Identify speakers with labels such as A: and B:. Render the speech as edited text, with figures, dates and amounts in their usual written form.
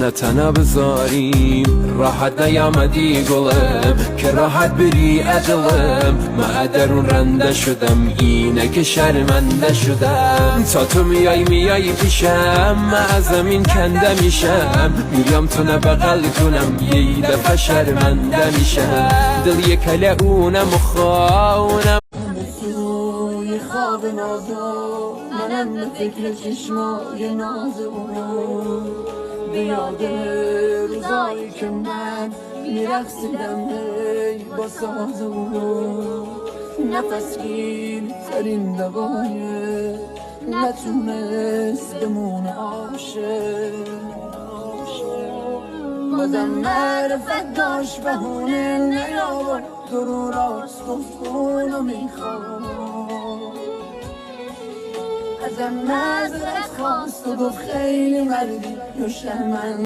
A: نه تنها بذاریم. راحت نیامدی گلم که راحت بری عدلم. من درون رنده شدم، اینه که شرمنده شدم. تا تو میای میای پیشم، من از زمین کنده میشم. میام تو نه بغل کنم، یه دفعه شرمنده میشم. دل یه کله اونم و خواونم.
B: توی خواب نازا منم به فکر چشمای ناز اون، به یاد روزایی که من میرقصیدم هی با ساز اون. نفس گیر ترین دوای نتونست بمونه عاشق، بازم معرفت داشت بهونه نیاورد، درو راست گفت اونو میخوام. ازم معذرت خواست و گفت خیلی مردی و شرمند.